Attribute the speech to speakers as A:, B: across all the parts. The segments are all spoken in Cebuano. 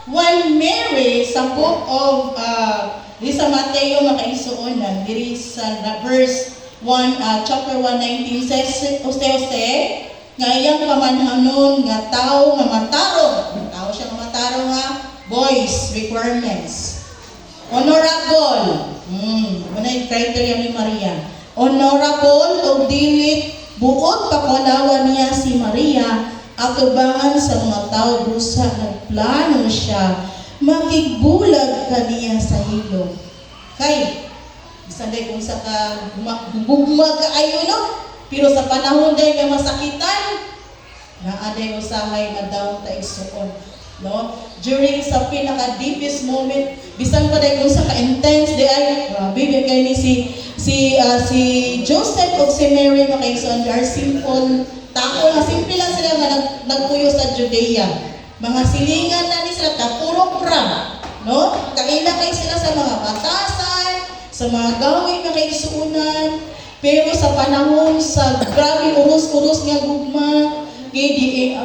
A: While Mary sa book of di sa Mateo, makaigsuonan, diri sa verse 1, chapter 1:19 says, Jose Jose nga iyang pamanhanon nga tao nga matarong, tao siya nga matarong nga. Boys, requirements: honorable. Muna yung criteria ni Maria, honorable o dili buot pakulawan niya si Maria atubangan sa mga tao, busa nagplano siya makigbulag kaniya sa hilom. Kay bisan day kung sa ka gugma kaayo, no, pero sa panahon day nga masakitan, naa day usahay ma-down ta, igsuon, no? During sa pinaka deepest moment, bisan pa day kung sa ka intense di ay grabe di kay ni si Joseph ug si Mary, makaigsuon, they are simple tao lang, simple lang sila nga nagpuyo sa Judea. Mga silingan na ni sila, kapurok ra, no? Kaila kay sila sa mga batasan, sa mga gawin, makaigsuunan. Pero sa panahon sa grabe uros-uros nga gugma, okay,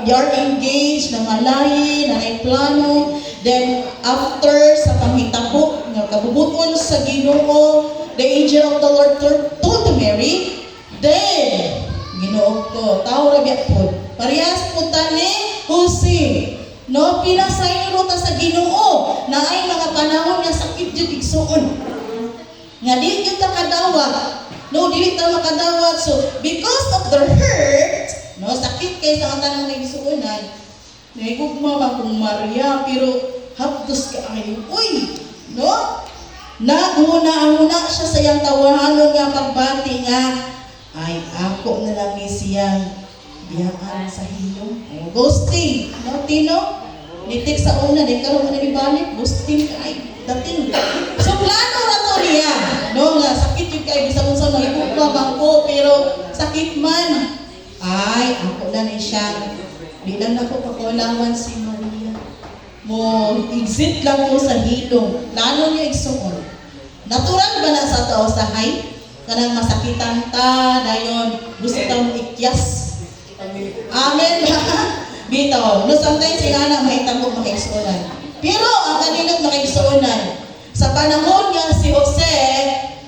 A: they are engaged, na malayi, na plano. Then after sa panghitabo nga kabubuton sa Ginoo, the angel of the Lord told to Mary, then Ginoo ko, tao ra biya pod. Parehas po ta ni Jose. No, pinasaylo ta sa Ginoo na ay mga panahon nga sakit jud, igsuon. Nga di gyud ta kadawat. No, dili ta makadawat. So, because of the hurt, no, sakit kay sa tanang igsuonan. Nahigugma man kung Maria, pero hapdos kaayo. Uy, no? Naghuna-huna siya sa iyang tawahanon nga pagbati nga, ay, ako na lang ni siyang biyaan sa hilom. Oh, ghosting. No, Tino? Nitik sa una, di karon na balik, ghosting ka ay dating. So plano ra to niya. No nga sakit yun kay bisan unsa nahigugma man ko, pero sakit man. Ay, ako na ni siya. Di lang nako pakulawan si Maria. Mo exit lang ko sa hilom. Plano niya, igsuon. Natural ba na sa tao sa hay? Kanang masakitan ta, dayon gusto ta mo ikyas. Amen ba? Bitaw. No, sometimes sila na mahitabo, makaigsuonan. Pero ang kaninot, makaigsuonan, sa panahon nga si Jose,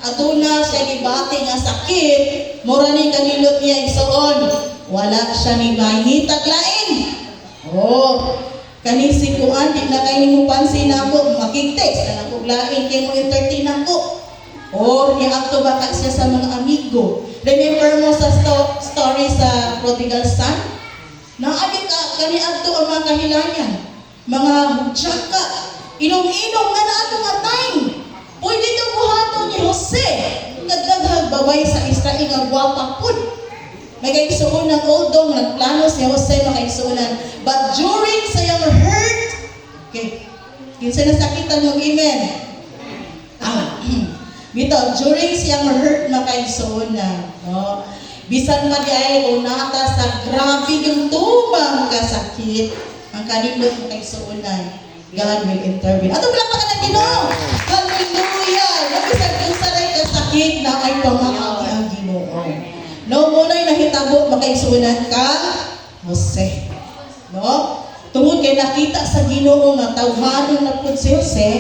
A: aduna siya gibati nga sakit, mura ni kanilot niya, igsuon. Wala siya ni mahitag lain. Oh, kani si Kuan, di na kay nimo pansin ako, makig-text na lang kog lain kay mo entertain ako. Or niadto ba ka siya sa mga amigo. Remember mo sa story sa prodigal son? Naagi ka kani adto ang mga kahilangan. Mga hudyaka, inom-inom nga naadto nga time. Pwede to buhaton ni Jose. Nagdaghag babay sa Israel nga gwapa pud. May kaigsuonan, although nagplano si Jose, makaigsuonan. But during sa iyang hurt, okay, kinsa nasakitan mo, amen. Ah, bitaw, during siyang hurt, makaigsuonan, no? Bisan pa di ay kung nata sa grabe yung tumang kasakit, ang kanindot, makaigsuonan, God will intervene. Ato palakpakan ang Ginoo. Hallelujah! No, bisan kung sa kasakit na ay pamaagi ang Ginoo. No, muna'y nahitabo, makaigsuonan, ka Jose. No? Tungod kay nakita sa Ginoo nga tawhanon na pud si Jose,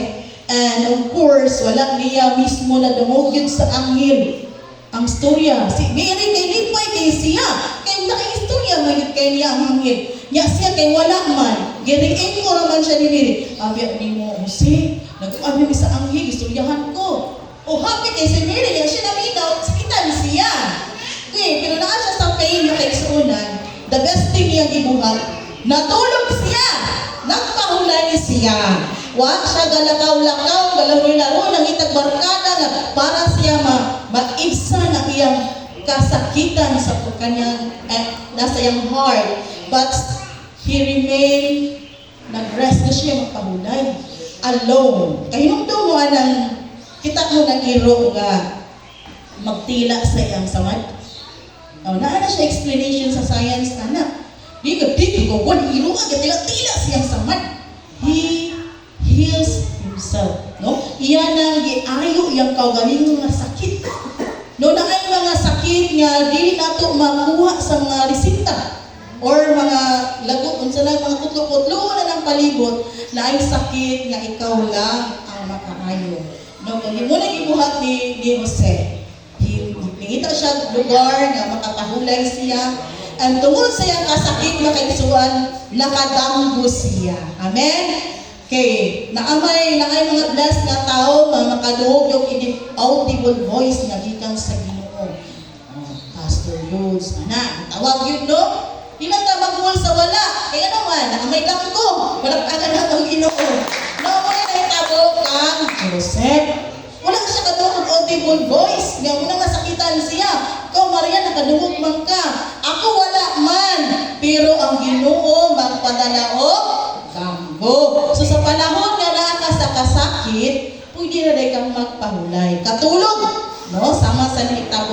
A: and of course wala niya mismo na dungog yun sa anghel ang storya. Si Mary kay lipay kay siya. Kay naka-istorya man yun kay niya ang anghel. Nya siya kay wala man. Giriin ko raman siya ni Mary. Abi ni mo Jose, nag-abi mi sa anghel, istoryahan ko. O happy kay si Mary, yan siya naminaw, sakitan siya. Okay, pero naa siya sa pain na kaigsuonan. The best thing niyang gibuhat, natulog siya. Nagpahulay siya. Wa siya galakaw-lakaw, galaro-laro, nangitag barkada nga para siya maibsan ang iyang kasakitan sa kanyang eh, nasa iyang heart. But he remained, nag-rest na siya, magpahulay. Alone. Kahinumdum mo anang kita mo ng iro nga magtila sa iyang samad. Oh, naa na siya explanation sa science ana. Di ka di ko one iro nga tila-tila siyang samad. He heals himself, no? Iya nang giayo iyang kaugalingon nga sakit. No, naay mga sakit nga dili nato makuha sa mga resita. Or mga lagot, unsa lang, mga kutlo-kutlo na ng palibot na ay sakit nga ikaw lang ang makaayo. No, kung mo na gibuhat ni Jose, nangita siya lugar nga makapahulay siya. Ang tungod sa iyang kasakit, mga kaigsuonan, nakadamgo siya. Amen? Okay, naamay mga blessed nga tao nga makadungog yung audible voice nga gikan sa Ginoo. Oh, Pastor Lourdes, ana, tawag yun, no? Di lang ta magmuol sa wala. Kaya naman, naamay lang ko. Wala pa ka na ang Ginoo. No, mo na nahitabo kang Joseph. Wala siya kadungog audible voice. Nga muna nga sakitan siya. Ikaw, Maria, nakadungog man ka. Ako wala man. Pero ang Ginoo magpadala og damgo. So sa panahon nga naa ka sa kasakit, pwede na day kang magpahulay. Katulog, no? Sama sa nahitabo